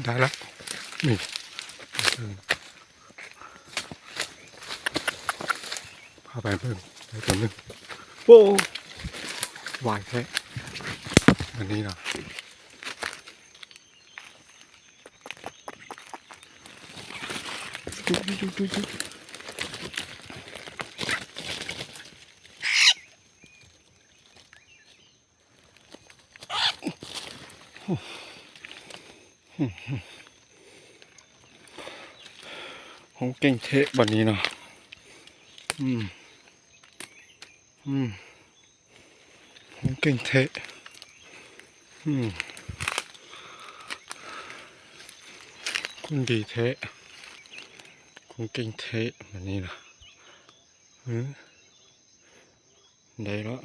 ได้แล้ว นี่ พาไปเพิ่ม ไปตัวหนึ่ง โอ้ ไวแท้ อันนี้เนาะ Hoob keej thiab npaum li no. Hoob keej thiab. Kuj nti thiab. Hoob keej thiab npaum li no. Ntev lawm.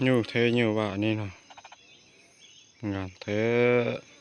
Nyuj thiab nyuj vam li no, nkas thiab.